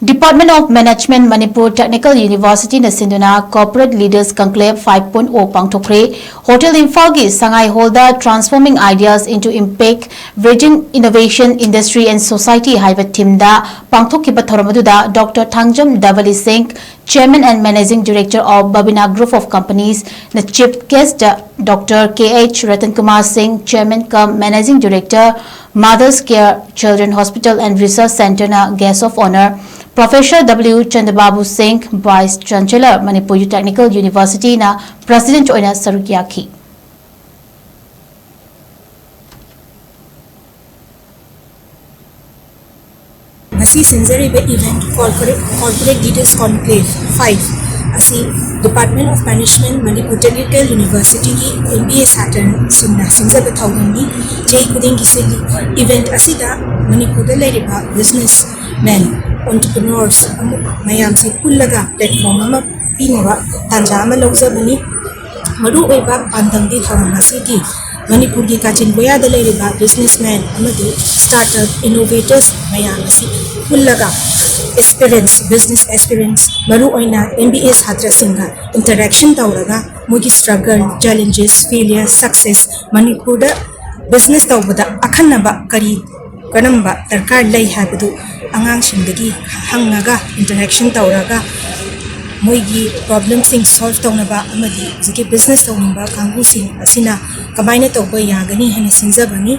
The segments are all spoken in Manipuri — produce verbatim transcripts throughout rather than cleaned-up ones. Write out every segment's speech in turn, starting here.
Department of Management Manipur Technical University ꯅ ꯁꯤꯟꯗꯨꯅ Corporate Leaders Conclave five point oh ꯄꯥꯡꯊꯣꯛꯈ꯭ꯔꯦ꯫ Hotel ꯏꯝꯐꯥꯜꯒꯤ ꯁꯉꯥꯏ ꯍꯣꯜꯗ Transforming Ideas into Impact, Bridging Innovation, Industry and Society ꯍꯥꯏꯕ ꯊꯤꯝꯗ ꯄꯥꯡꯊꯣꯛꯈꯤꯕ ꯊꯧꯔꯝ ꯑꯗꯨꯗ Doctor ꯊꯥꯡꯖꯝ ꯙꯕꯂꯤ ꯁꯤꯡ, Chairman and Managing Director of Babina Group of Companies ꯅ Chief Guest, Doctor K H Ratan Kumar Singh, Chairman cum Managing Director, Mothers Care Children Hospital and Research Center ꯅ Guest of Honor, Professor W Chandrababu Singh, Vice Chancellor Manipur Technical University ꯅ President ꯑꯣꯏꯅ ꯁꯔꯨꯛ ꯌꯥꯈꯤ꯫ ꯉꯁꯤ ꯁꯤꯟꯖꯔꯤꯕ event Corporate, Corporate Leaders Conclave five ꯑꯁꯤ Department of Management Manipur Technical University ꯒꯤ M B A ꯁꯥꯇ꯭ꯔꯁꯤꯡꯅ ꯁꯤꯟꯖꯕ ꯊꯧꯔꯝꯅꯤ꯫ ꯆꯍꯤ ꯈꯨꯗꯤꯡꯒꯤ ꯁꯤꯜꯂꯤ꯫ Event ꯑꯁꯤꯗ ꯃꯅꯤꯄꯨꯔꯗ ꯂꯩꯔꯤꯕ business men, entrepreneurs ꯃꯌꯥꯝꯁꯤ ꯄꯨꯜꯂꯒ platform ꯑꯃ ꯄꯤꯅꯕ ꯇꯥꯟꯖꯥ ꯑꯃ ꯂꯧꯖꯕꯅꯤ꯫ ꯃꯔꯨꯑꯣꯏꯕ ꯄꯥꯟꯗꯝꯗꯤ ꯊꯧꯔꯝ ꯑꯁꯤꯒꯤ ꯃꯅꯤꯄꯨꯔꯒꯤ ꯀꯥꯆꯤꯟ ꯀꯣꯌꯥꯗ ꯂꯩꯔꯤꯕ businessmen ꯑꯃꯗꯤ startup innovators ꯃꯌꯥꯝ ꯑꯁꯤ ꯄꯨꯜꯂꯒ experience, business experience, ꯃꯔꯨꯑꯣꯏꯅ M B A ꯁꯥꯇ꯭ꯔꯁꯤꯡꯒ interaction ꯇꯧꯔꯒ ꯃꯣꯏꯒꯤ struggle, challenges, failure, success, ꯃꯅꯤꯄꯨꯔꯗ business ꯇꯧꯕꯗ ꯑꯈꯟꯅꯕ ꯀꯔꯤ ꯀꯔꯝꯕ ꯗꯔꯀꯥꯔ ꯂꯩ ꯍꯥꯏꯕꯗꯨ ꯑꯉꯥꯡꯁꯤꯡꯗꯒꯤ ꯍꯪꯉꯒ interaction ꯇꯧꯔꯒ ꯃꯣꯏꯒꯤ problemꯁꯤꯡ solve ꯇꯧꯅꯕ ꯑꯃꯗꯤ ꯍꯧꯖꯤꯛꯀꯤ business ꯇꯧꯅꯤꯡꯕ ꯀꯥꯡꯕꯨꯁꯤꯡ ꯑꯁꯤꯅ ꯀꯃꯥꯏꯅ ꯇꯧꯕ ꯌꯥꯒꯅꯤ ꯍꯥꯏꯅ ꯁꯤꯟꯖꯕꯅꯤ꯫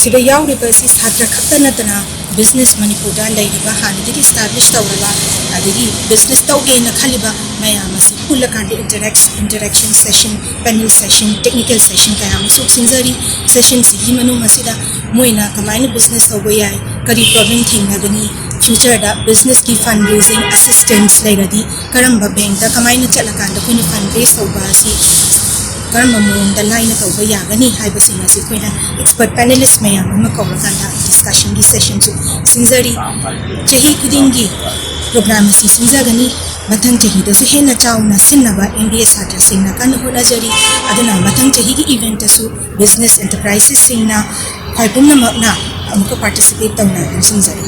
ꯁꯤꯗ ꯌꯥꯎꯔꯤꯕ ꯑꯁꯤ ꯁꯥꯇ꯭ꯔ ꯈꯛꯇ ꯅꯠꯇꯅ business ꯃꯅꯤꯄꯨꯔꯗ ꯂꯩꯔꯤꯕ ꯍꯥꯟꯅꯗꯒꯤ establish ꯇꯧꯔꯕ ꯑꯗꯒꯤ business ꯇꯧꯒꯦꯅ ꯈꯜꯂꯤꯕ ꯃꯌꯥꯝ ꯑꯁꯤ ꯄꯨꯜꯂꯀꯥꯟꯗ interaction, interaction session, panel session, technical session ꯀꯌꯥ ꯑꯃꯁꯨ ꯁꯤꯟꯖꯔꯤ꯫ Sessionꯁꯤꯒꯤ ꯃꯅꯨꯡ ꯑꯁꯤꯗ ꯃꯣꯏꯅ ꯀꯃꯥꯏꯅ business ꯇꯧꯕ ꯌꯥꯏ, ꯀꯔꯤ problem ꯊꯦꯡꯅꯒꯅꯤ, futureꯗ businessꯀꯤ fundraising assistance ꯂꯩꯔꯗꯤ ꯀꯔꯝꯕ bankꯇ ꯀꯃꯥꯏꯅ ꯆꯠꯂꯀꯥꯟꯗ ꯑꯩꯈꯣꯏꯅ fundraise ꯇꯧꯕ ꯑꯁꯤ ꯀꯔꯝꯕ ꯃꯑꯣꯡꯗ ꯂꯥꯏꯅ ꯇꯧꯕ ꯌꯥꯒꯅꯤ ꯍꯥꯏꯕꯁꯤꯡ ꯑꯁꯤ ꯑꯩꯈꯣꯏꯅ expert panelist ꯃꯌꯥꯝ ꯑꯃ ꯀꯧꯔꯀꯥꯟꯗ discussionꯒꯤ sessionꯁꯨ ꯁꯤꯟꯖꯔꯤ꯫ ꯆꯍꯤ ꯈꯨꯗꯤꯡꯒꯤ program ꯑꯁꯤ ꯁꯤꯟꯖꯒꯅꯤ꯫ ꯃꯊꯪ ꯆꯍꯤꯗꯁꯨ ꯍꯦꯟꯅ ꯆꯥꯎꯅ ꯁꯤꯟꯅꯕ M B A ꯁꯥꯇ꯭ꯔꯁꯤꯡꯅ ꯀꯟꯅ ꯍꯣꯠꯅꯖꯔꯤ꯫ ꯑꯗꯨꯅ ꯃꯊꯪ ꯆꯍꯤꯒꯤ eventꯇꯁꯨ business enterpriseꯁꯤꯡꯅ ꯈ꯭ꯋꯥꯏ ꯄꯨꯝꯅꯃꯛꯅ ꯑꯃꯨꯛꯀ participate ꯇꯧꯅ ꯅꯤꯡꯁꯤꯡꯖꯔꯤ꯫